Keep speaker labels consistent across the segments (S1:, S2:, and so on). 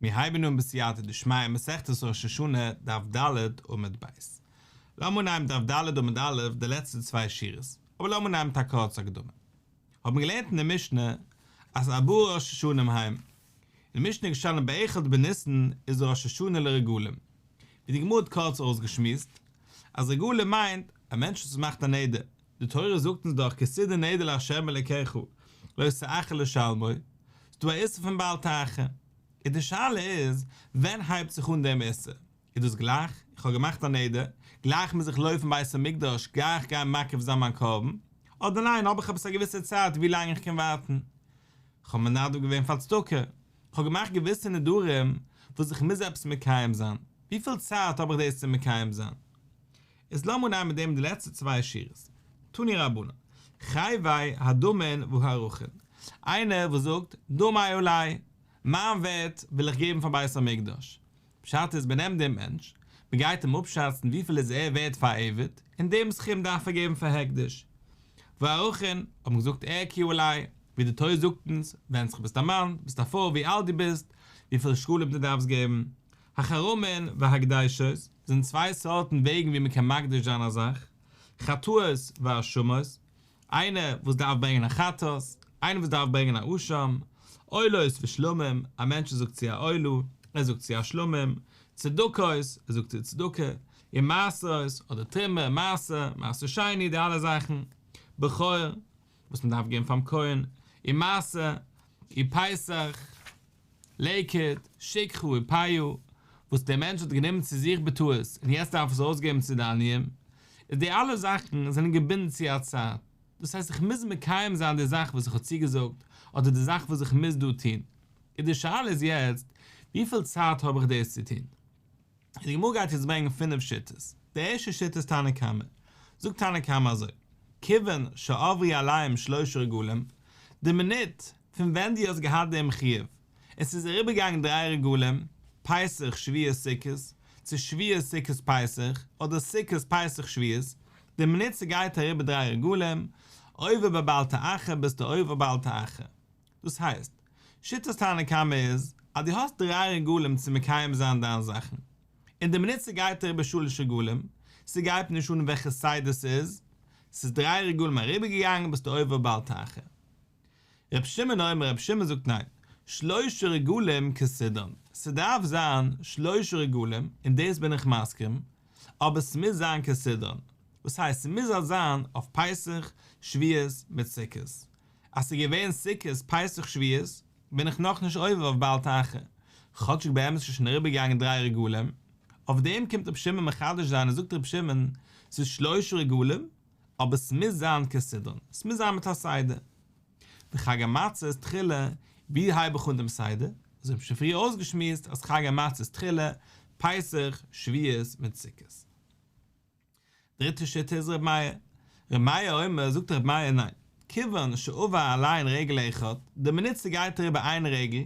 S1: מיר הייבן אן בסייעתא דשמיא מסכת ראש השנה דף ד' עמוד ב'. לאמיר אנהייבן דף ד' עמוד א' די לעצטע צוויי שורות, אבער לאמיר אנהייבן מיט א קורצע הקדמה. האבן מיר געלערנט אין די משנה אז ארבעה ראש השנים הם. אין די משנה איז געשטאנען באחד בניסן איז ראש השנה לרגלים. ווי די גמרא האט קורץ אויסגעשמועסט אז רגלים מיינט א מענטש וואס מאכט א נדר, די תורה זאגט אונז דאך כי תדור נדר לה' אלקיך לא תאחר לשלמו, ס'דא א איסור פון בל תאחר. און די שאלה איז, ווען הייבט זיך אן דעם איסור? איז דאס גלייך, איך האב געמאכט א נדר, גלייך מוז איך לויפן בית המקדש גלייך גיין מקריב זיין מיין קרבן, אדער ניין האב איך עפעס א געוויסע צייט ווי לאנג איך קען ווארטן? איך האב מנדב געווען פאר צדקה, איך האב געמאכט געוויסע נדרים וואס איך מוז עפעס מקיים זיין, וויפיל צייט האב איך דאס צו מקיים זיין? איז לאמיר אנהייבן מיט דעם די לעצטע צוויי שורות. תנו רבנן, חייבי הדמין והערכין, איינער וואס זאגט, דמי עלי, מיין ווערט וויל איך געבן פאר בית המקדש. פשט איז מען נעמט דעם מענטש, מען גייט אים אפשאצן וויפיל איז ער ווערט פאר א עבד, און דעם סכום דארף ער געבן פאר הקדש. והערכין, האט מען געזאגט ערכי עלי, ווי די תורה זאגט אונז, ווענדט זיך ביסט א מאן, ביסט א פרוי, ווי אלט דו ביסט, וויפיל שקלים דו דארפסט געבן. החרמין והקדשות זענען צוויי סארטן וועגן ווי מען קען מקדיש זיין א זאך, חטאות ואשמות, איינער וואס דארף ברענגען א חטאת, איינער וואס דארף ברענגען א אשם, עולות ושלמים, א מענטש וואס זאגט צו א עולה, ער זאגט צו א שלמים, צדקות, ער זאגט צו צדקה, ומעשרות, אדער תרומה, מעשר, מעשר שני, די אלע זאכן, בכור, וואס מען דארף געבן פאר'ן כהן, ומעשר, ופסח. לקט, שכחה ופאה, וואס דער מענטש האט גענומען צו זיך בטעות און יעצט דארף ער עס אויסגעבן צו די עניים, איז די אלע זאכן זענען געבינדן צו א צייט, דאס הייסט איך מוז מקיים זיין די זאך וואס איך האב צוגעזאגט, אדער די זאך וואס איך מוז דא טון, איז די שאלה איז יעצט, וויפיל צייט האב איך דאס צו טון? די גמרא גייט יעצט ברענגען פינף שיטות, די ערשטע שיטה איז תנא קמא, זאגט תנא קמא אזוי, כיוון שעברו עליהם שלשה רגלים, די מינוט פון ווען דו האסט געהאט דעם חיוב, און ס'איז אריבערגעגאנגען דריי רגלים, פסח שבועות סוכות, צו שבועות סוכות פסח, אדער סוכות פסח שבועות, די מינוט ס'גייט אריבער דריי רגלים, עובר בבל תאחר ביסטו עובר בל תאחר. דאס הייסט, שיטת תנא קמא איז אז דו האסט דריי רגלים צו מקיים זיין דיין זאכן, און די מינוט ס'גייט אריבער שלש רגלים, ס'גייט נישט אן וועלכע סדר ס'איז, ס'איז דריי רגלים אריבערגעגאנגען ביסטו עובר בל תאחר. ר' שמעון אומר ר' שמעון זאגט ניין, שלשה רגלים כסדרן, ס'דארף זיין שלשה רגלים און דאס בין איך מסכים, אבער ס'מוז זיין כסדרן, וואס הייסט ס'מוז אלס זיין אויף פסח, שבועות, מיט סוכות, אז ס'איז געווען סוכות פסח שבועות בין איך נאכנישט עובר אויף בל תאחר, כאטשיג באמת איז שוין אריבערגעגאנגען דריי רגלים, אויף דעם קומט רבי שמעון מחדש זיין און זאגט רבי שמעון ס'איז שלשה רגלים אבער ס'מוז זיין כסדרן, ס'מוז זיין מיט א סדר. וחג המצות תחילה, ווי הייב איך אן דעם סדר? אזוי האב איך שוין פריער אויסגעשמועסט אז חג המצות תחילה, פסח, שבועות מיט סוכות. דריטע שיטה איז ר' מאיר. ר' מאיר אומר, זאגט ר' מאיר ניין, כיוון שעבר עליהן רגל אחד, די מינוט ס'גייט אריבער איין רגל,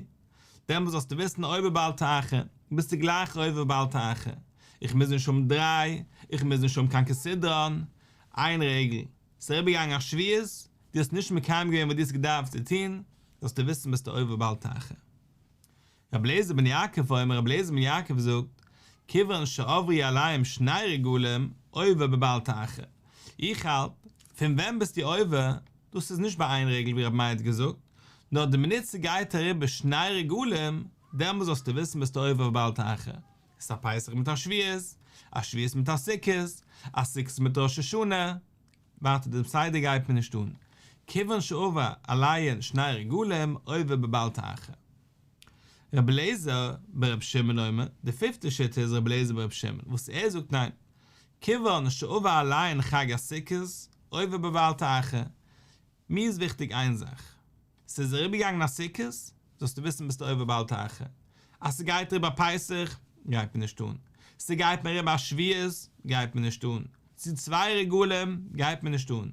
S1: דעמאלס זאלסטו וויסן עובר בל תאחר, ביסטו גלייך עובר בל תאחר, איך מוז נישט האבן דריי, איך מוז נישט האבן קיין כסדרן, איין רגל, ס'איז אריבערגעגאנגען א שבועות, דו האסט נישט מקיים געווען וואס דו האסט געדארפט צו טון, זאלסטו וויסן ביסטו עובר בל תאחר. רבי אליעזר בן יעקב אומר, רבי אליעזר בן יעקב זאגט, כיוון שעברו עליהם שני רגלים, עובר בבל תאחר. איך האלט, פון ווען ביסטו עובר, דאס איז נישט ביי איין רגל ווי רבי מאיר האט געזאגט, נאר די מינוט ס'גייט אריבער שני רגלים, דעמאלס זאלסטו וויסן ביסטו עובר בבל תאחר. ס'איז א פסח מיט א שבועות, א שבועות מיט א סוכות, א סוכות מיט ראש השנה. ווייטער דעם סדר גייט מיר נישט אן. כיוון שעבר עליהן שני רגלים, עובר בבל תאחר. רבי אליעזר ברבי שמעון אומר, די פיפטע שיטה איז רבי אליעזר ברבי שמעון, וואס ער זאגט ניין, כיוון שעבר עליהן חג הסוכות, עובר בבל תאחר. מיר איז וויכטיג איין זאך, ס'איז אריבערגעגאנגען א סוכות, זאלסטו וויסן ביסטו עובר בל תאחר. אז ס'גייט אריבער א פסח, גייט מיר נישט אן. ס'גייט מיר אריבער א שבועות, גייט מיר נישט אן. צו צוויי רגלים, גייט מיר נישט אן.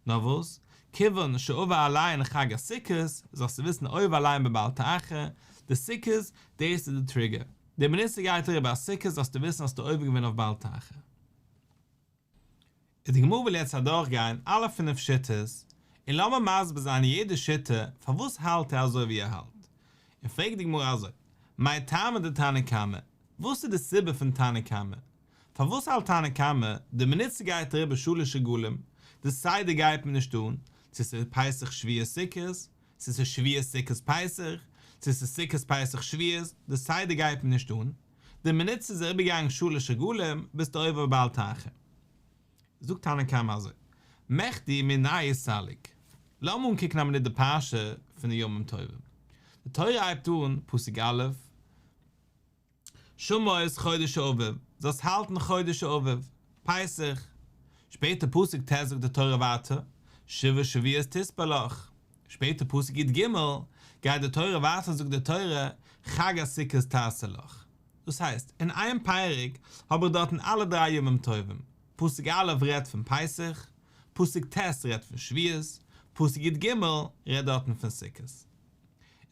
S1: נאר וואס, כיוון שעבר עליהן חג הסוכות, זאלסטו וויסן עובר עליהן בבל תאחר, די סוכות, דאס איז די טריגער. די מינוט ס'גייט אריבער א סוכות זאלסטו וויסן האסטו עובר געווען אויף בל תאחר. און די גמרא וויל יעצט אדורכגיין אלע פינף שיטות, און לאמיר מסביר זיין יעדע שיטה פארוואס האלט ער אזוי ווי ער האלט. און פרעגט די גמרא אזוי, מאי טעמא דתנא קמא, וואס איז די סיבה פון תנא קמא? פארוואס האלט תנא קמא, די מינוט ס'גייט אריבער שלש רגלים, די סדר גייט מיר נישט אן, צו ס'איז פסח שבועות סוכות, צו ס'איז שבועות סוכות פסח, צו ס'איז סוכות פסח שבועות, די סדר גייט מיר נישט אן, די מינוט ס'איז אריבערגעגאנגען שלש רגלים, ביסטו עובר בל תאחר. זאגט תנא קמא אזוי, מכדי מינייהו סליק. לאמיר אנקוקן א מינוט די פרשה פון די ימים טובים. די תורה הייבט אן, פסוק א', שמור את חודש האביב, זאלסט האלטן חודש האביב, פסח. שפעטער פסוק ט' זאגט די תורה ווייטער, שבעה שבועות תספר לך. שפעטער פסוק י"ג גייט די תורה ווייטער זאגט די תורה, חג הסוכות תעשה לך. דאס הייסט, אין איין פרק האב איך דארטן אלע דריי ימים טובים, פסוק א' רעדט פון פסח, פסוק ט' רעדט פון שבועות, פסוק י"ג רעדט דארטן פון סוכות.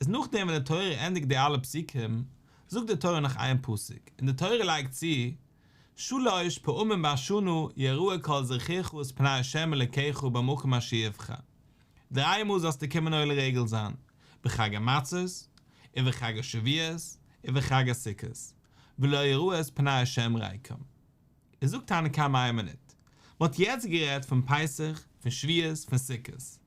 S1: איז נאכדעם ווען די תורה ענדיגט די אלע פסוקים, זאגט די תורה נאך איין פסוק, און די תורה לייגט צו, שלש פעמים בשנה יראה כל זרחך את פני ה' אלוקיך במקום אשר יבחר, דריי מאל זאלסטו קומען עולה רגל זיין, בחג המצות, ובחג השבועות, ובחג הסוכות, ולא יראו את פני ה' ריקם. איז זאגט תנא קמא איין מינוט, מען האט יעצט גערעדט פון פסח, פון שבועות, פון סוכות,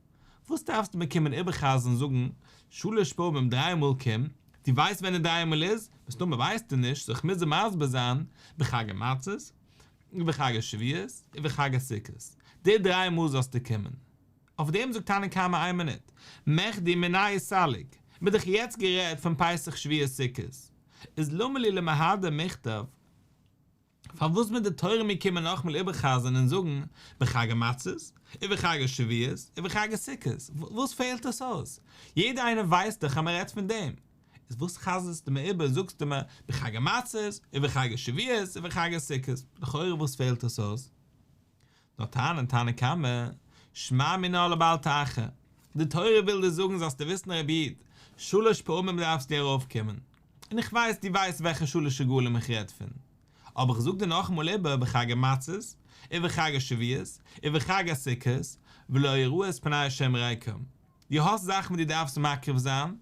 S1: וואס דארפסטו מיר קומען איבערחזרן זאגן שלש פעמים דריי מאל קום, דו ווייסט ווען די דריי מאל איז? מסתמא ווייסטו נישט, סאו איך מוז דיר מסביר זיין, בחג המצות, ובחג השבועות, ובחג הסוכות, די דריי מאל זאלסטו קומען. אויף דעם זאגט תנא קמא איין מינוט, מכדי מינייהו סליק, מ'האט דאך יעצט גערעדט פון פסח שבועות סוכות, איז למה לי למהדר מיכתב, פארוואס מוז די תורה מיר קומען נאכאמאל איבערחזר'ן און זאגן בחג המצות, ובחג השבועות, ובחג הסוכות, וואס פעלט עס אויס? יעדער איינער ווייסט דאך אז מען רעדט פון דעם, איז וואס חזר'סטו מיר איבער און זאגסטו מיר בחג המצות, ובחג השבועות, ובחג הסוכות, לכאורה וואס פעלט עס אויס? נאר טענה'ט תנא קמא, שמע מינה לבל תאחר, די תורה וויל דיר זאגן זאלסטו וויסן רבי איד, שלש פעמים דארפסטו ארויפקומען, און איך ווייס דו ווייסט וועלכע שלש רגלים איך רעד פון, אבער איך זאג דיר נאכאמאל איבער בחג המצות, ובחג השבועות, ובחג הסוכות, ולא יראו את פני השם ריקם, דו האסט זאכן וואס דו דארפסט מקריב זיין,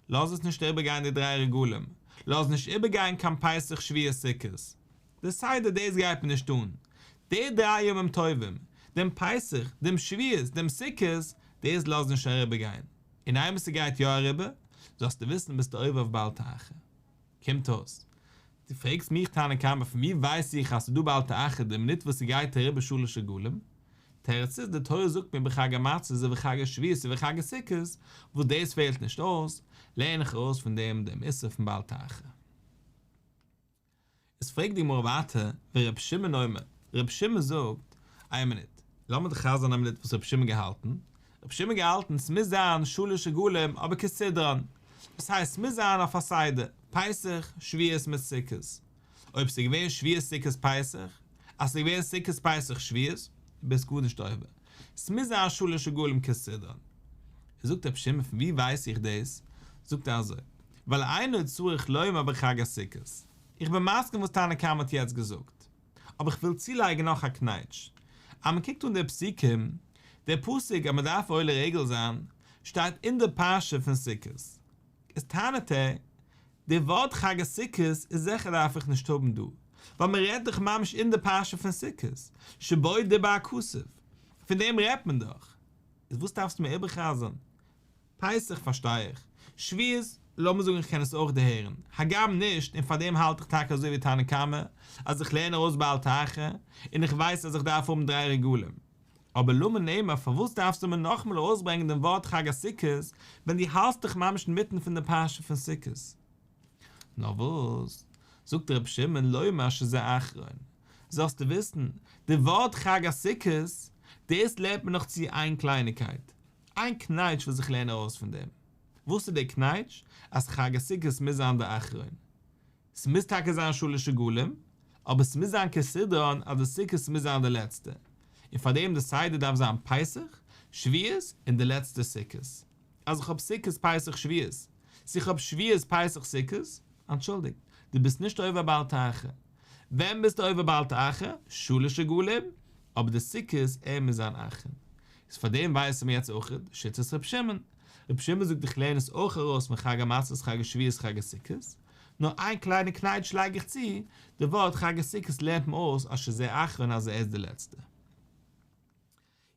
S1: לאז עס נישט איבערגיין די דריי רגלים, לאז נישט איבערגיין קיין פסח שבועות סוכות, די סדר דאס גייט מיר נישט אן, די דריי ימים טובים, דעם פסח, דעם שבועות, דעם סוכות, דאס לאז נישט אריבערגיין, און איינמאל ס'גייט יא אריבער, זאלסטו וויסן ביסטו עובר אויף בל תאחר. קומט אויס, דו פרעגסט מיך תנא קמא פון ווי ווייס איך אז ס'דא בל תאחר די מינוט וואס ס'גייט אריבער שלש רגלים? תירוץ איז, די תורה זאגט מיר בחג המצות ובחג השבועות ובחג הסוכות, וואס דאס פעלט נישט אויס, לערן איך ארויס פון דעם דעם איסור פון בל תאחר. איז פרעגט די גמרא ווייטער, ור' שמעון אומר, ר' שמעון זאגט, איין מינוט, לאמיר דאך חזר'ן א מינוט וואס ר' שמעון געהאלטן, ר' שמעון געהאלטן ס'מוז זיין שלש רגלים אבער כסדרן, דאס הייסט ס'מוז זיין אויף א סדר, פסח, שבועות מיט סוכות, אויב ס'איז געווען שבועות סוכות פסח, אז ס'איז געווען סוכות פסח שבועות, ביסט גארנישט עובר, ס'מוז זיין שלש רגלים כסדרן. זאגט ר' שמעון פון ווי ווייס איך דאס? זאגט ער אזוי, ווייל אינו צריך לומר בחג הסוכות. איך בין מסכים וואס תנא קמא האט יעצט געזאגט, אבער איך וויל צולייגן נאך א קנייטש. אז מען קוקט אן די פסוקים, דער פסוק אז מען דארף עולה רגל זיין, שטייט אין די פרשה פון סוכות. איז טענה'ט ער, די ווארט חג הסוכות איז זיכער דארף איך נישט האבן דא, ווייל מען רעדט דאך ממש אין די פרשה פון סוכות, שבו דיבר הכתוב, פון דעם רעדט מען דאך. איז וואס דארפסטו מיר איבערחזר'ן? פסח פארשטיי איך. שבועות, לאמיר זאגן איך קען עס אויך דערהערן, הגם נישט, און פארדעם האלט איך טאקע אזוי ווי תנא קמא, אז איך לערן ארויס בל תאחר, און איך ווייס אז איך דארף האבן דריי רגלים. אבער למה נאמר פארוואס דארפסטו מיר נאכאמאל ארויסברענגען דעם ווארט חג הסוכות, ווען דו האלסט דיך ממש אינמיטן פון די פרשה פון סוכות? נאר וואס, זאגט ר' שמעון לומר שזה אחרון, זאלסטו וויסן, די ווארט חג הסוכות, דאס לערנט מען נאך צו איין קלייניקייט, איין קנייטש וואס איך לערן ארויס פון דעם. וואס איז דער קנייטש? אז חג הסוכות מוז זיין דער אחרון. ס'מוז טאקע זיין שלש רגלים, אבער ס'מוז זיין כסדרן אז די סוכות מוז זיין די לעצטע. און פאר דעם די סדר דארף זיין פסח, שבועות, און די לעצטע סוכות. אז איך האב סוכות פסח שבועות, צו איך האב שבועות פסח סוכות, אנטשולדיגט, דו ביסט נישט עובר בל תאחר. ווען ביסטו עובר בל תאחר? שלש רגלים, אבער די סוכות ער מוז זיין אחרון. איז פאר דעם ווייסן מיר יעצט אויך שיטת ר' שמעון. ר' שמעון זאגט איך לערן עס אויך ארויס פון חג המצות חג השבועות חג הסוכות. נאר איין קליינע קנייטש לייג איך צו, די ווארט חג הסוכות לערנט מען אויס אז שזה אחרון אז ער איז די לעצטע.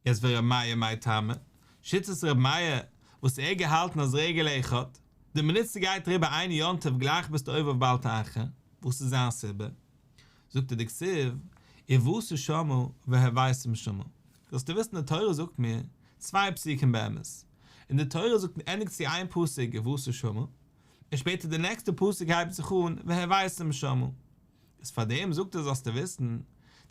S1: יעצט ור' מאיר מאי טעמא, שיטת ר' מאיר וואס ער האט געהאלטן אז רגל אחד, די מינוט ס'גייט אריבער איין יום טוב גלייך ביסטו עובר אויף בל תאחר, וואס איז זיין סיבה? זאגט ער דכתיב ובאת שמה והבאתם שמה, זאלסטו וויסן די תורה זאגט מיר צוויי פסוקים באמת, און די תורה זאגט ענדיגט צו איין פסוק ובאת שמה, און שפעטער די נעקסטע פסוק הייבט זיך אן והבאתם שמה, איז פאר דעם זאגט ער זאלסטו וויסן,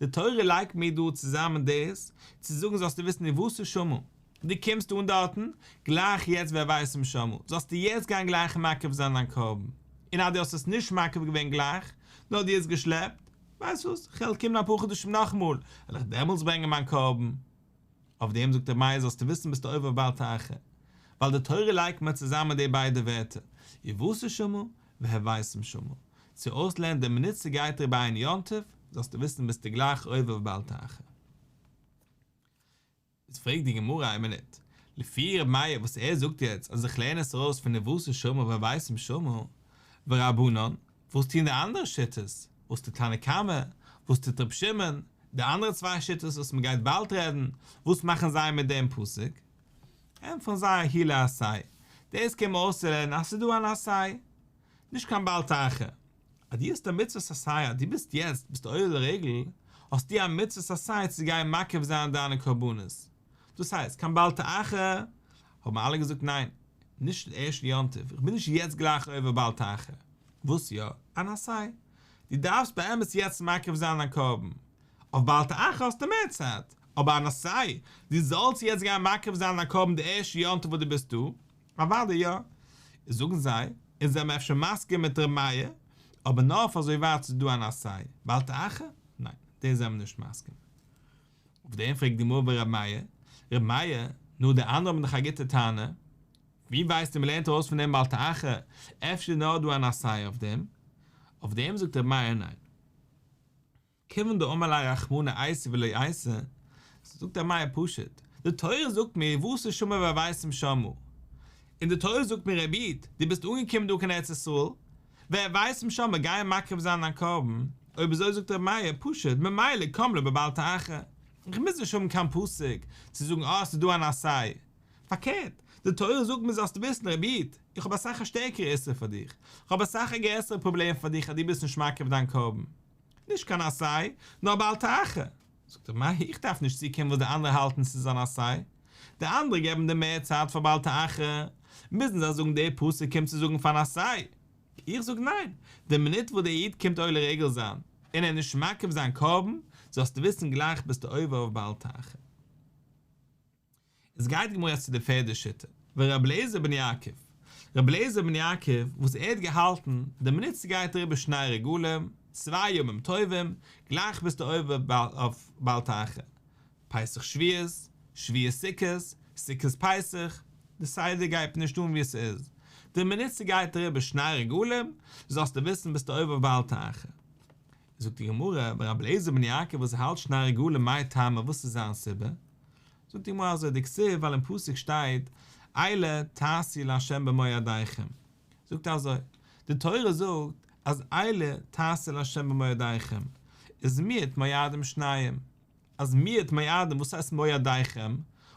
S1: די תורה לייגט מיר דא צוזאמען דאס צו זאגן זאלסטו וויסן ובאת שמה, דו קומסט אן דארטן, גלייך יעצט והבאתם שמה, זאלסטו יעצט גיין גלייך מקריב זיין דיין קרבן, און אז דו האסט עס נישט מקריב געווען גלייך, נאר דו האסט געשלעפט, ווייסט וואס, כ'וועל קומען אפאר חדשים נאכאמאל, וועל איך דעמאלטס ברענגען מיין קרבן. אויף דעם זאגט רבי מאיר זאלסטו וויסן ביסטו עובר בל תאחר, ווייל די תורה לייגט מיר צוזאמען די ביידע ווערטער, ובאת שמה והבאתם שמה, צו אויסלערנען די מינוט ס'גייט אריבער איין יום טוב, זאלסטו וויסן ביסטו גלייך עובר בל תאחר. איז פרעגט די גמרא איין מינוט, לפי ר' מאיר וואס ער זאגט יעצט אז איך לערן עס ארויס פון ובאת שמה והבאתם שמה, ורבנן, וואס טוען די אנדערע שיטות? וואס טוט תנא קמא? וואס טוט ר' שמעון? די אנדערע צוויי שיטות וואס מען גייט באלד רעדן, וואס מאכן זיי מיט דעם פסוק? ענטפערן זיי ההוא לעשה, דאס קומט מיר אויסצולערנען אז ס'איז דא אן עשה, נישט קיין בל תאחר. אז דו האסט א מצוות עשה, אז דו ביסט יעצט ביסט עולה לרגל, האסטו א מצוות עשה צו גיין מקריב זיין דיינע קרבנות. דאס הייסט, קיין בל תאחר, האבן אלע געזאגט ניין, נישט די ערשטע יום טוב, איך בין נישט יעצט גלייך עובר בל תאחר. וואס יא? אן עשה. דו דארפסט באמת יעצט מקריב זיין דיין קרבן. אויף בל תאחר האסטו מער צייט, אבער אן עשה, דו זאלסט יעצט גיין מקריב זיין דיין קרבן די ערשטע יום טוב וואס דו ביסט דא, אוודאי יא. זאגן זיי, אונז זעמער אפשר מסכים מיט ר' מאיר, אבער נאר אויף אזוי ווייט ס'איז דא אן עשה, בל תאחר? ניין, דאס זעמער נישט מסכים. אויף דעם פרעגט די גמרא ור' מאיר, ר' מאיר, נו די אנדערע האבן דאך א גוטע טענה, ווי ווייסטו מ'לערנט ארויס פון דעם בל תאחר, אפשר איז נאר דא אן עשה אויף דעם? אויף דעם זאגט ר' מאיר ניין. כיוון דאמר ליה רחמנא אייתי ולא אייתי, זאגט ר' מאיר פשוט, די תורה זאגט מיר ובאת שמה והבאתם שמה, און די תורה זאגט מיר רבי איד, דו ביסט אנגעקומען דא קיין ארץ ישראל, והבאתם שמה, גיי מקריב זיין דיין קרבן, אויב אזוי זאגט ר' מאיר פשוט, ממילא קם ליה בבל תאחר, איך מוז נישט האבן קיין פסוק צו זאגן אה עס איז דא אן עשה, פארקערט, די תורה זאגט מיר זאלסטו וויסן רבי איד, איך האב אסאך א שטערקערע איסור פאר דיך, איך האב אסאך א גרעסערע פראבלעם פאר דיך אז דו ביסט נישט מקריב דיין קרבן. נישט קיין עשה, נאר בל תאחר. זאגט ר' מאיר, איך דארף נישט צוקומען וואס די אנדערע האלטן ס'איז אן עשה. די אנדערע געבן דיר מער צייט פאר בל תאחר, מוזן זיי זאגן דער פסוק קומט צו זאגן פאר אן עשה. איך זאג ניין, די מינוט וואס דער איד קומט עולה רגל זיין, און ער איז נישט מקריב זיין קרבן, זאלסטו וויסן גלייך ביסטו עובר אויף בל תאחר. עס גייט די גמרא יעצט צו די פערדע שיטה, ור' אליעזר בן יעקב, ר' אליעזר בן יעקב וואס ער האט געהאלטן, די מינוט ס'גייט אריבער שני רגלים, צוויי ימים טובים, גלייך ביסטו עובר אויף בל תאחר, פסח שבועות, שבועות סוכות, סוכות פסח, די סדר גייט נישט אן ווי עס איז, די מינוט ס'גייט אריבער שני רגלים, זאלסטו וויסן ביסטו עובר אויף בל תאחר. זאגט די גמרא, ור' אליעזר בן יעקב וואס האלט שני רגלים מאי טעמא וואס איז זיין סיבה? זאגט די גמרא אזוי דכתיב ווייל אין פסוק שטייט אלה תעשו לה' במועדיכם, זאגט ער אזוי, די תורה זאגט אז אלה תעשו לה' במועדיכם איז מיעוט מועדים שניים, אז מיעוט מועדים וואס הייסט מועדיכם?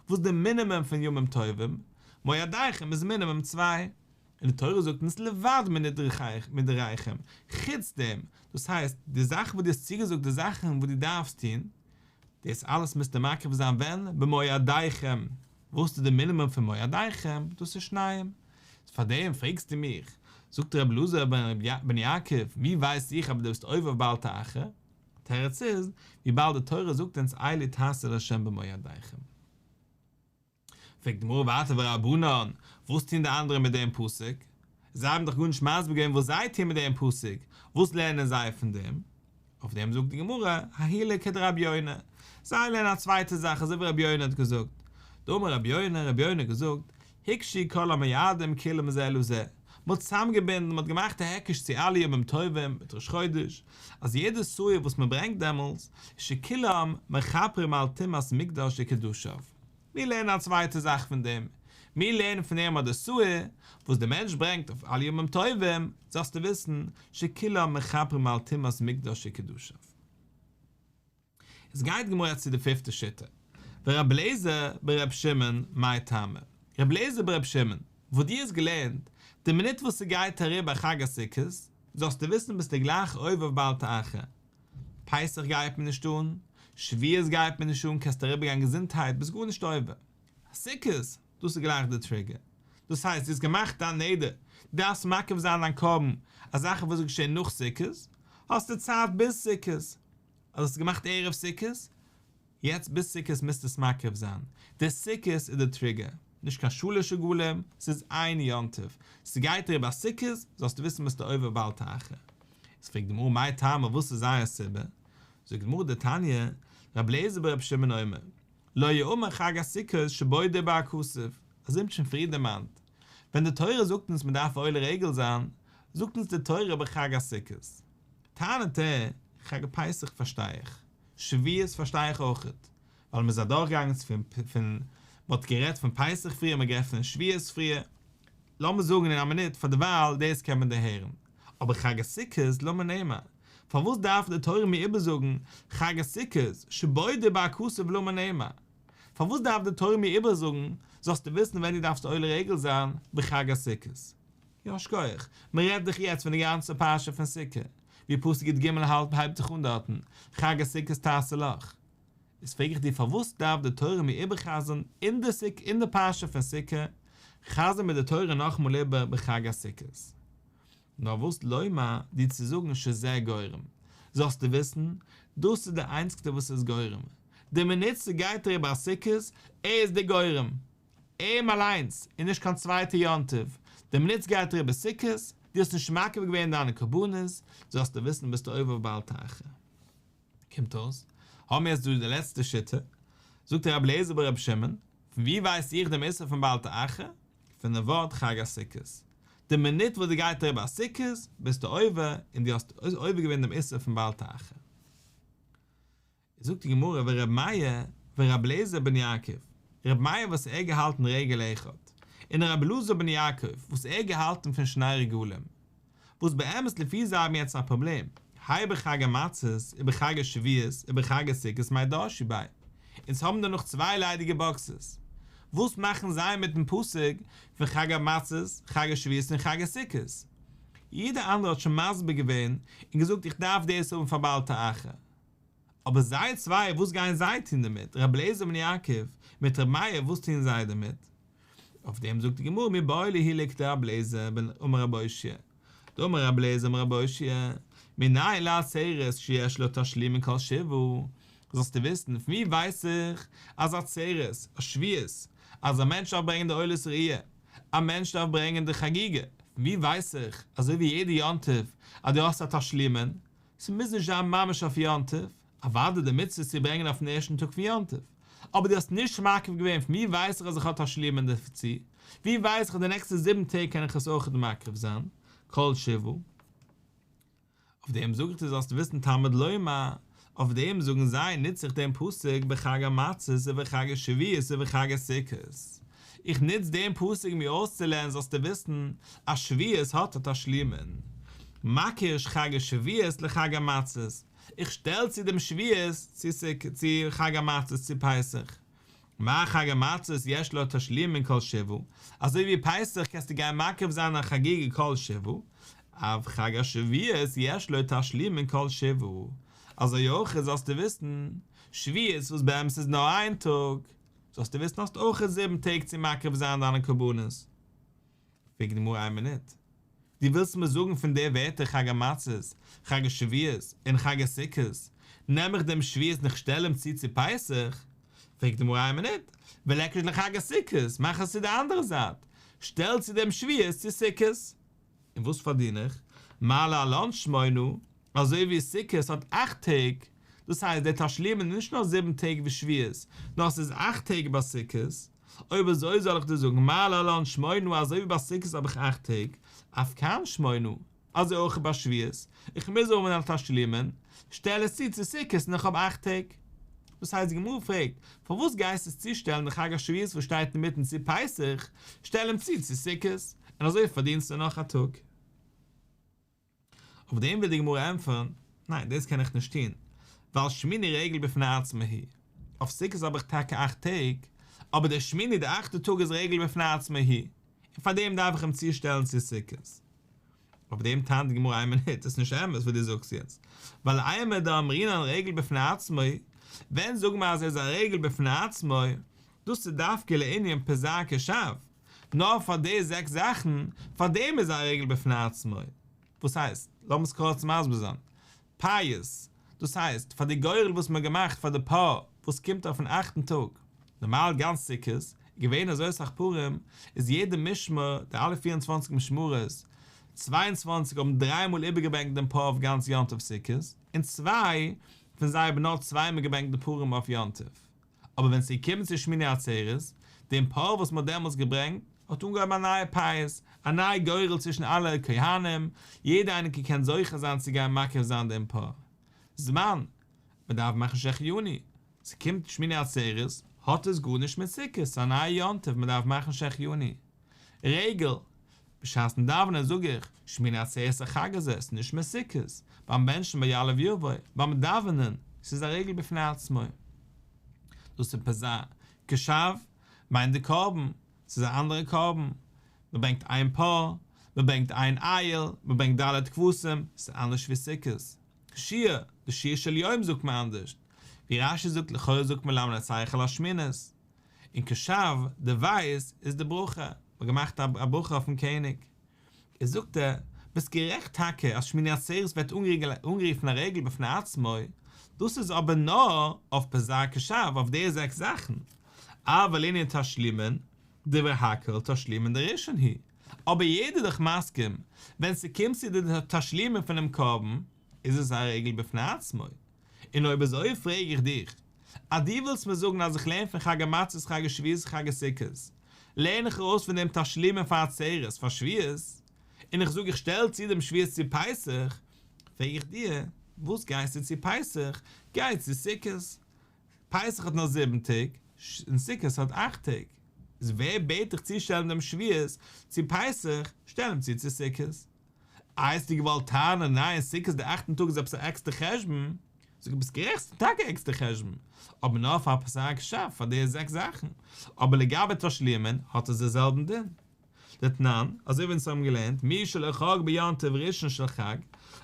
S1: וואס איז די מינימום פון ימים טובים? מועדיכם איז מינימום צוויי, און די תורה זאגט אונז לבד מנדריכם, חוץ דעם, דאס הייסט, די זאכן וואס דו האסט צוגעזאגט, די זאכן וואס דו דארפסט טון, דאס אלעס מוזטו מקריב זיין ווען? במועדיכם. וואס איז די מינימום פון מועדיכם? דאס איז שניים. פאר דעם פרעגסטו מיך, זאגט רבי אלעזר בן יעקב, ווי ווייס איך אז דו ביסט עובר בל תאחר? תירוץ איז, וויבאלד די תורה זאגט אונז אלה תעשו לה' במועדיכם. פרעגט די גמרא ווייטער ורבנן, וואס טוהן די אנדערע מיט דעם פסוק? זיי האבן דאך גארנישט מסביר געווען וואס זיי טוהן מיט דעם פסוק, וואס לערנען זיי פון דעם? אויף דעם זאגט די גמרא, ההוא לכדרבי יונה, זיי לערנען א צווייטע זאך אזוי ווי רבי יונה האט געזאגט, דאמר רבי יונה, רבי יונה האט געזאגט, הוקשו כל המועדים כולם זה לזה, מען האט צוזאמגעבינדן, מען האט געמאכט א היקש צו אלע ימים טובים מיט ראש חודש, אז יעדע שעיר וואס מען ברענגט דעמאלטס, שכולם מכפרים על טומאת מקדש וקדשיו. מיר לערנען א צווייטע זאך פון דעם. מיר לערנען פון דעם אז די שעיר וואס דער מענטש ברענגט אויף אלע ימים טובים, זאלסטו וויסן, שכולם מכפרים על טומאת מקדש וקדשיו. עס גייט גמרא צו די פיפטע שיטה, ורבי אליעזר ברבי שמעון מאי טעמא, רבי אליעזר ברבי שמעון, וואס דו האסט געלערנט, די מינוט וואס ס'גייט אריבער חג הסוכות, זאלסטו וויסן ביסטו גלייך עובר בל תאחר, פסח גייט מיר נישט אן, שבועות גייט מיר נישט אן, קענסט אריבערגיין געזונטהייט, ביסט גארנישט עובר. סוכות, דאס איז גלייך די טריגער. דאס הייסט, דו האסט געמאכט דיין נדר, דו דארפסט מקריב זיין דיין קרבן, א זאך וואס איז געשען נאך סוכות, האסטו צייט ביז סוכות. אז האסט עס געמאכט ערב סוכות, יעצט ביז סוכות מוזטו עס מקריב זיין. די סוכות איז די טריגער. נישט קיין שלש רגלים, ס'איז איין יום טוב. ס'גייט אריבער סוכות, זאלסטו וויסן ביסטו עובר בל תאחר. איז פרעגט די גמרא מאי טעמא וואס איז זייער סיבה? זאגט די גמרא דתניא, רבי אליעזר ברבי שמעון אומר, לא יאמר חג הסוכות שבו דיבר הכתוב, אזוי האט מען שוין פריער דערמאנט, ווען די תורה זאגט אונז מען דארף עולה רגל זיין, זאגט אונז די תורה בחג הסוכות. טענה'ט ער, חג הפסח פארשטיי איך, שבועות פארשטיי איך אויכעט, ווייל מען איז אדורכגעגאנגען פון פון מען האט גערעדט פון פסח פריער מען האט גערעדט פון שבועות פריער, לאמיר זאגן אין א מינוט פאר דערווייל דאס קען מען דערהערן, אבער חג הסוכות למה נאמר? פארוואס דארף די תורה מיר איבערזאגן חג הסוכות שבו דיבר הכתוב למה נאמר? פארוואס דארף די תורה מיר איבערזאגן זאלסטו וויסן ווען דו דארפסט עולה רגל זיין בחג הסוכות? יא שכוח, מען רעדט דאך יעצט פון די גאנצע פרשה פון סוכה, ווי פסוק י"ג האלט הייבט זיך אן דארטן, חג הסוכות תעשה לך. איז פרעג איך דיר פארוואס דארף די תורה מיר איבערחזר'ן אין די סוכה אין די פרשה פון סוכה, חזר'ט מיר די תורה נאכאמאל איבער בחג הסוכות. נאר וואס לומר דיר צו זאגן שזה גורם, זאלסטו וויסן, דאס איז די איינציגסטע וואס איז גורם, די מינוט ס'גייט אריבער א סוכות, ער איז די גורם, אים אליינס, און נישט קיין צווייטע יום טוב, די מינוט ס'גייט אריבער סוכות, דו האסט נישט מקריב געווען דיינע קרבנות, זאלסטו וויסן ביסטו עובר בל תאחר. קומט אויס, האבן מיר יעצט דא די לעצטע שיטה, זאגט רבי אליעזר ברבי שמעון, פון וואו ווייס איך דעם איסור פון בל תאחר? פון די ווארט חג הסוכות. די מינוט וואס דו גייט אריבער א סוכות, ביסטו עובר, און דו האסט עובר געווען דעם איסור פון בל תאחר. זאגט די גמרא ור' מאיר ור' אליעזר בן יעקב, ר' מאיר וואס ער געהאלטן רגל אחד, און ר' אלעזר בן יעקב וואס ער געהאלטן פון שני רגלים, וואס באמת לפי זה האבן יעצט א פראבלעם, האי בחג המצות ובחג השבועות ובחג הסוכות מאי דרשי ביה, אונז האבן דא נאך צוויי ליידיגע באקסעס, וואס מאכן זיי מיטן פסוק פון חג המצות, חג השבועות און חג הסוכות? יעדער אנדערע האט שוין מסביר געווען און געזאגט איך דארף דאס האבן פאר בל תאחר. אבער זיי צוויי וואס גייען זיי טון דערמיט? ר' אליעזר בן יעקב מיט ר' מאיר וואס טוען זיי דערמיט? אויף דעם זאגט די גמרא מיבעי להו לכדר' אליעזר אמר רבי אושעיא, דאמר ר' אליעזר אמר רבי אושעיא, מנין לעצרת שיש לה תשלומין כל שבעה, זאלסטו וויסן, פון ווי ווייס איך אז עצרת, א שבועות, אז א מענטש דארף ברענגען די עולת ראיה, א מענטש דארף ברענגען די חגיגה, פון ווי ווייס איך, אזוי ווי יעדע יום טוב, אז דו האסט א תשלומין, ס'מוז נישט זיין ממש אויף יום טוב, אוודאי די מצוה איז צו ברענגען אויפן ערשטן טאג פון יום טוב, אבער דו האסט נישט מקריב געווען פון ווי ווייס איך אז איך האב תשלומין דערצו? ווי ווייס איך אז די נעקסטע זיבן טעג קען איך עס אויכעט מקריב זיין כל שבעה? אויף דעם זאג איך דיר זאלסט וויסן תלמוד לומר, אויף דעם זאגן זיי נוץ איך דעם פסוק בחג המצות ובחג השבועות ובחג הסוכות, איך נוץ דעם פסוק מיר אויסצולערנען זאלסטו וויסן אז שבועות האט א תשלומין, מקיש חג השבועות לחג המצות, איך שטעל צו דעם שבועות צו צו חג המצות צו פסח, מה חג המצות יש לו תשלומין כל שבעה, אזוי ווי פסח קענסטו גיין מקריב זיין א חגיגה כל שבעה, אף חג השבועות יש לו תשלומין כל שבעה, אזוי אויך זאלסטו וויסן, שבועות וואס באמת איז נאר איין טאג, זאלסטו וויסן האסט אויך זיבן טעג צו מקריב זיין דיינע קרבנות. פרעגט די גמרא איין מינוט, דו ווילסט מיר זאגן פון די ווערטער חג המצות, חג השבועות, און חג הסוכות, נעם איך דעם שבועות און איך שטעל אים צו צו פסח? פרעגט די גמרא איין מינוט, וליקיש לחג הסוכות, מאך עס צו די אנדערע זייט, שטעל צו דעם שבועות צו סוכות. און וואס פארדין איך? מה להלן שמונה, אזוי ווי סוכות האט אכט טעג, דאס הייסט די תשלומין איז נישט נאר זיבן טעג ווי שבועות, נאר עס איז אכט טעג ביי סוכות, אויב אזוי זאל איך דיר זאגן מה להלן שמונה אזוי ווי ביי סוכות האב איך אכט טעג, אף כאן שמונה, אזוי אויך ביי שבועות, איך מוז האבן א תשלומין, שטעל עס צו צו סוכות און איך האב אכט טעג. דאס הייסט די גמרא פרעגט, פארוואס גייסטו עס צושטעלן די חג השבועות וואס שטייט אינמיטן צו פסח, שטעל אים צו צו סוכות, און אזוי פארדינסטו נאך א טאג. אויף דעם וויל די גמרא ענטפערן, ניין דאס קען איך נישט טון, ווייל שמיני רגל בפני עצמו הוא, אויף סוכות האב איך טאקע אכט טעג, אבער דער שמיני דער אכטער טאג איז רגל בפני עצמו הוא, און פאר דעם דארף איך אים צושטעלן צו סוכות. אויף דעם טענה'ט די גמרא איין מינוט, עס איז נישט אמת וואס דו זאגסט יעצט, ווייל אימר דאמרינן רגל בפני עצמו, ווען זאגן מיר אז ער איז א רגל בפני עצמו, דאס איז דווקא לענין פז"ר קש"ב, נאר פאר די זעקס זאכן, פאר דעם איז א רגל בפני עצמו. וואס הייסט? לאמיר עס קורץ מסביר זיין. פייס, דאס הייסט, פאר די גורל וואס מען האט געמאכט פאר די פר וואס קומט אויפן אכטן טאג, נארמאל גאנץ סוכות, איז געווען אזוי אסאך פרים, איז יעדע משמר, די אלע פיר און צוואנציג משמרות, 22 האבן דריי מאל איבערגעברענגט דעם פר אויף גאנץ יום טוב סוכות, און צוויי פון זיי האבן נאר צוויי מאל געברענגט די פרים אויף יום טוב. אבער ווען ס'איז געקומען צו שמיני עצרת, דעם פר וואס מ'האט דעמאלטס געברענגט, האט אנגעהויבן א נייע פייס, א נייע גורל צווישן אלע כהנים, יעדער איינער געקענט זוכה זיין צו גיין מקריב זיין דעם פר. זמן, מ'דארף מאכן שהחיינו, ס'קומט שמיני עצרת, האט עס גארנישט מיט סוכות, ס'איז א נייע יום טוב, מ'דארף מאכן שהחיינו. רגל, בשעת'ן דאווענען זאג איך, שמיני עצרת החג הזה, ס'איז נישט מער סוכות, ביים בענטשן ביי יעלה ויבוא, ביים דאווענען, ס'איז א רגל בפני עצמו. דאס איז פז"ר. קש"ב, מיינט די קרבן, ס'איז א אנדערע קרבן, מ'ברענגט איין פר, מ'ברענגט איין איל, מ'ברענגט ד' כבשים, ס'איז אנדערש ווי סוכות. שיר, די שיר של יום זאגט מען אנדערש, ווי רש"י זאגט לכאורה זאגט מען למנצח על השמינית. און קש"ב, די בית איז די ברכה, מען האט געמאכט א ברכה אויפן קעניג. איז זאגט ער, ביסט גערעכט טאקע אז שמיני עצרת ווערט אנגערופן א רגל בפני עצמו, דאס איז אבער נאר אויף פז"ר קש"ב, אויף די זעקס זאכן, אבל לענין תשלומין, דברי הכל תשלומין דראשון הוא, אבער יעדער איז דאך מסכים, ווען ס'קומט צו די תשלומין פונעם קרבן, איז עס א רגל בפני עצמו. און אויב אזוי פרעג איך דיך, אז דו ווילסט מיר זאגן אז איך לערן פון חג המצות חג השבועות חג הסוכות, לערן איך ארויס פון דעם תשלומין פאר עצרת פאר שבועות, און איך זאג איך שטעל צו דעם שבועות צו פסח, פרעג איך דיר, וואס גייסטו צו פסח, גיי צו סוכות. פסח האט נאר זיבן טעג, און סוכות האט אכט טעג. איז ווער בעט דיך צושטעלן דעם שבועות צו פסח, שטעל אים צו צו סוכות. איי האסטו געוואלט טענה'ן ניין סוכות די אכטן טאג איז עפעס א עקסטער חשבון, זאג איך ביסט גערעכט ס'איז טאקע א עקסטער חשבון, אבער נאר פאר פז"ר קש"ב פאר די זעקס זאכן, אבער לגבי תשלומין האט עס די זעלבן דין. דתנן, אזוי ווי אונז האבן געלערנט, מי שלא חג ביום טוב ראשון של חג,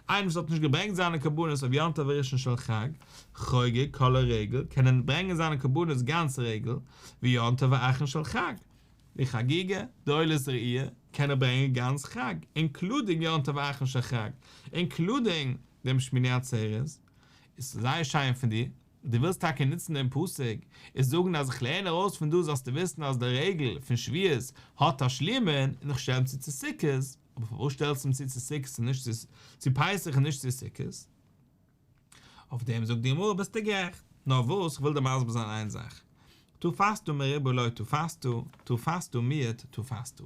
S1: איינער וואס האט נישט געברענגט זיינע קרבנות אויף יום טוב ראשון של חג, חוגג כל הרגל, קען ער ברענגען זיינע קרבנות גאנץ רגל, ויום טוב האחרון של חג. די חגיגה, די עולת ראי', קען ער ברענגען גאנץ חג, אינקלודינג יום טוב האחרון של חג, אינקלודינג דעם שמיני עצרת, איז זייער שיין פון דיר, דו ווילסט טאקע נוצן דעם פסוק און זאגן אז איך לערן ארויס פון דא זאלסטו וויסן אז די רגל פון שבועות האט תשלומין און איך שטעל אים צו צו סוכות, אבער פארוואס שטעלסטו אים צו צו סוכות און נישט צו פסח און נישט צו סוכות? אויף דעם זאגט די גמרא ביסטו גערעכט, נאר וואס איך וויל דיר מסביר זיין איין זאך, תפסת מרובה לא תפסת, תפסת מועט תפסת.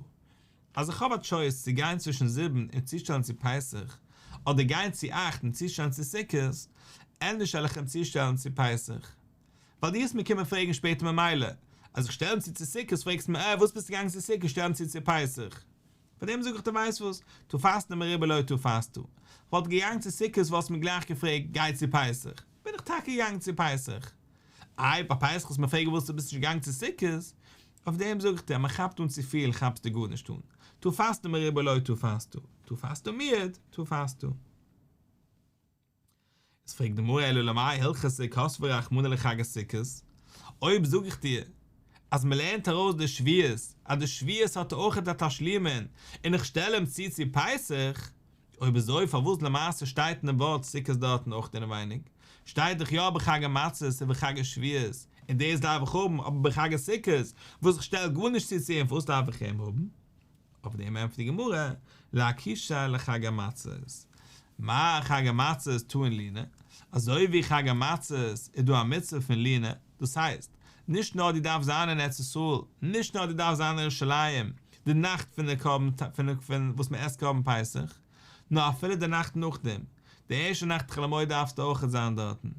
S1: אז איך האב א טשויס צו גיין צווישן זיבן און צושטעלן צו פסח, אדער גיין צו אכט און צושטעלן צו סוכות, ענדערש וועל איך אים צושטעלן צו פסח. ווייל דו וועסט מיר קומען פרעגן שפעטער ממילא, אז איך שטעל אים צו צו סוכות פרעגסטו מיר אה וואס ביסטו געגאנגען צו סוכות שטעל אים צו צו פסח. פאר דעם זאג איך דיר ווייסט וואס, תפסת מרובה לא תפסת. כ'וואלט געגאנגען צו סוכות וואלסט מיר גלייך געפרעגט גיי צו פסח, בין איך טאקע געגאנגען צו פסח. איי ביי פסח וועסט מיר פרעגן וואס דו ביסט נישט געגאנגען צו סוכות, אויף דעם זאג איך דיר אז מען כאפט אן צופיל כאפסטו גארנישט אן, תפסת מרובה לא תפסת, תפסת מועט תפסת. איז פרעגט די גמרא אלא למאי הלכתא כתביה רחמנא לחג הסוכות, אויב זאג איך דיר אז מען לערנט ארויס די שבועות אז די שבועות האט אויכעט א תשלומין און איך שטעל אים צו צו פסח, אויב אזוי פארוואס למעשה שטייט אין דעם ווארט סוכות דארטן אויך אינעווייניג? שטייט דאך יא בחג המצות ובחג השבועות און דאס דארף איך האבן, אבער בחג הסוכות וואס איך שטעל גארנישט צו צו אים פארוואס דארף איך אים האבן? אויף דעם ענטפערט די גמרא, לאקושיה לחג המצות, מה חג המצות טעון לינה, אזוי ווי חג המצות איז דא א מצוה פון לינה, דאס הייסט, נישט נאר דו דארפסט זיין אין ארץ ישראל, נישט נאר דו דארפסט זיין אין ירושלים די נאכט פון די קרבן פון וואס מען עסט קרבן פסח, נאר אפילו די נאכט נאכדעם, די ערשטע נאכט חול המועד דארפסטו אויכעט זיין דארטן.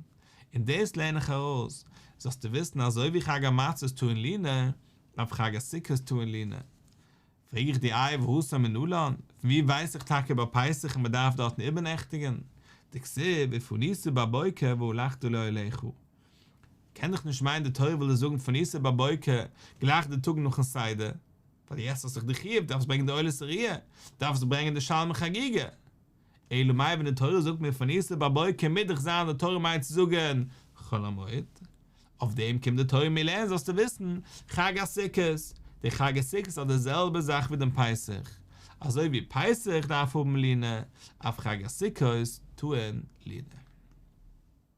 S1: און דאס לערן איך ארויס, זאלסטו וויסן אזוי ווי חג המצות טעון לינה, אף חג הסוכות טעון לינה. פרעג איך דיר איי והתם מנלן, פון ווי ווייס איך טאקע ביי פסח אז מען דארף דארטן איבערנעכטיגן? דכתיב ופנית בבוקר והלכת לאהליך. קען דאך נישט מיינען די תורה וויל דיר זאגן ופנית בבוקר גלייך די טאג נאכן סדר, ווייל יעצט האסט דאך די חיוב, דארפסט ברענגען די עולת הראיה, דארפסט ברענגען די שלמי חגיגה. אלא מאי ווען די תורה זאגט מיר ופנית בבוקר מוז דאך זיין די תורה מיינט צו זאגן חול המועד, אויף דעם קומט די תורה מיר לערנען זאלסטו וויסן חג הסוכות, די חג הסוכות האט די זעלבע זאך ווי דעם פסח, אזוי ווי פסח דארף האבן לינה, אף חג הסוכות טעון לינה.